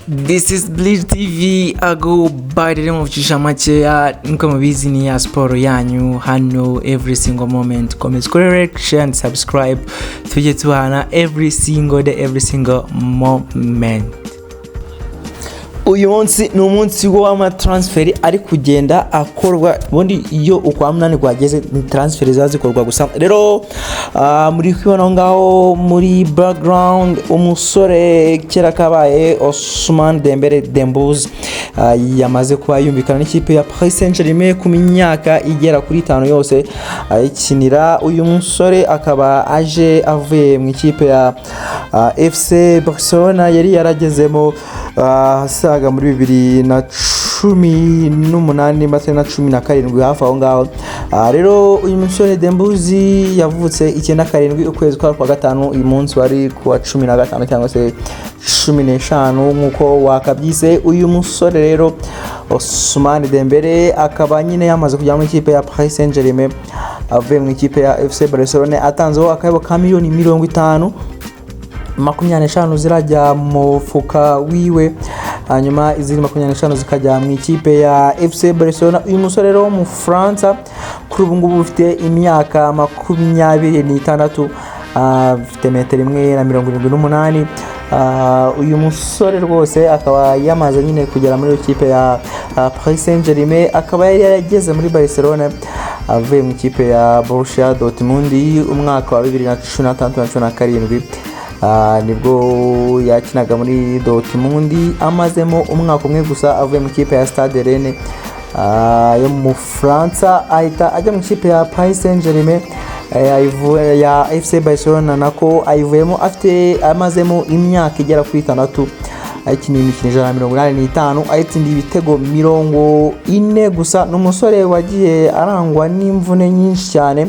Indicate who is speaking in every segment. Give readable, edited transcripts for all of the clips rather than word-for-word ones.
Speaker 1: This is Bleach TV. I go by the name of Cisha Makeya. Nkuko mubizi, ni ya siporo yanyu hano every single moment. Komeza ukore like, share and subscribe, tujye tubana every single day, every single moment. Uyu munsi ni umunsi w'amatransfer ari kugenda akorwa. Ubundi iyo ukwa munani kwageze ni transfer ziba zikorwa gusa. Rero muri kubibona aho ngaho muri background, umusore kera kabaye Ousmane Dembele Dembouz yamaze kuba yumvikana n'ikipe ya Paris Saint-Germain ku myaka igera kuri 5 yose ayikinira. Uyu musore akaba aje avuye mu ikipe ya FC Barcelona yari yaragezemo asaga muri 2018 ndetse na 17, hafi aho ngaho. Rero uyu musore Dembouz yavutse 97, ukwezi kwa gatanu. Uyu munsi wari ku wa 15 cyangwa se 15 nk'uko wakabyise. Uyu musore rero Ousmane Dembele akaba nyine yamaze kujya mu ikipe ya Paris Saint-Germain avuye mu ikipe ya FC Barcelona, atanzeho akayabo ka miliyoni 50. 25 zirajya mu mufuka wiwe, hanyuma izindi 25 zikajya mu ikipe ya FC Barcelona. Uyu musore rero wo mu Faransa kuri ubu ngubu ufite imyaka 26, afite metero 1.78. Uyu musore rwose akaba yamaze nyine kugera muri iyo kipe ya Paris Saint-Germain, akaba yari yarageze muri Barcelona avuye mu ikipe ya Borussia Dortmund umwaka wa 2016 na 17. Nibwo yakinaga muri Dortmund, amazemo umwaka umwe gusa avuye mu ikipe ya Stade Rennes yo mu Faransa, ahita ajya mu ikipe ya Paris Saint-Germain, ya FC Barcelona nako ayivuyemo afite amazemo imyaka igera kuri 6, ayikiniye imikino 185, ayitsindiye ibitego 40 gusa. Ni umusore wagiye arangwa n'imvune nyinshi cyane,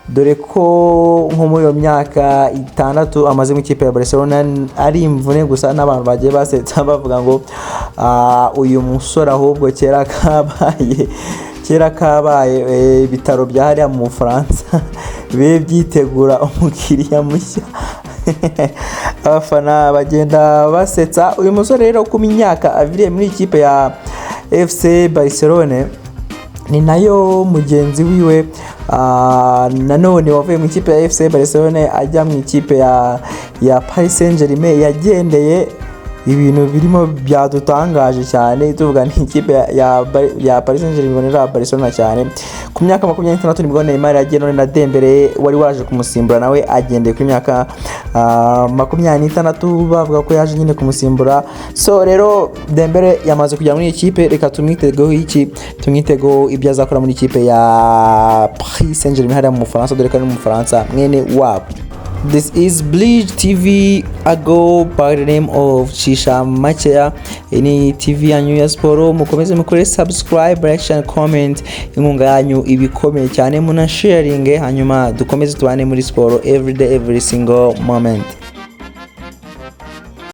Speaker 1: dore ko nko muri iyo myaka 6 amaze mu ikipe ya Barcelona ari imvune gusa, n'abantu bagiye basetsa bavuga ngo uyu musore ahubwo kera kabaye, kera kabaye, ibitaro bya hariya mu Bufaransa bibe byitegura umukiriya mushya. Abafana bagenda basetsa. Uyu musore rero ku myaka aviriye muri ikipe ya FC Barcelone ni nayo mugenzi wiwe nanone wavuye mu ikipe ya FC Barcelone ajya mu ikipe ya Paris Saint-Germain yagendeye. Ibintu birimo byadutangaje cyane, tuvuga ni ikipe ya Paris Saint-Germain ibonera Barcelona cyane. Ku myaka 26 nibwo Neymar yagiye, none na Dembele wari waje kumusimbura nawe agendeye ku myaka 26, bavuga ko yaje nyine kumusimbura. So rero Dembele yamaze kujya muri iyi kipe. Reka tumwitegeho iki? Tumwitegeho ibyo azakora muri ikipe ya Paris Saint-Germain hariya mu Bufaransa, dore ko ari mu Bufaransa mwene wabo. This is Bleach TV. I go by the name of Shisha Macheya. Iyi ni TV yanyu ya siporo. Mukomeze mukore subscribe, like and comment. Inkunga yanyu ibikomeye cyane, muna sharing, hanyuma dukomeze tubane muri siporo every day, every single moment.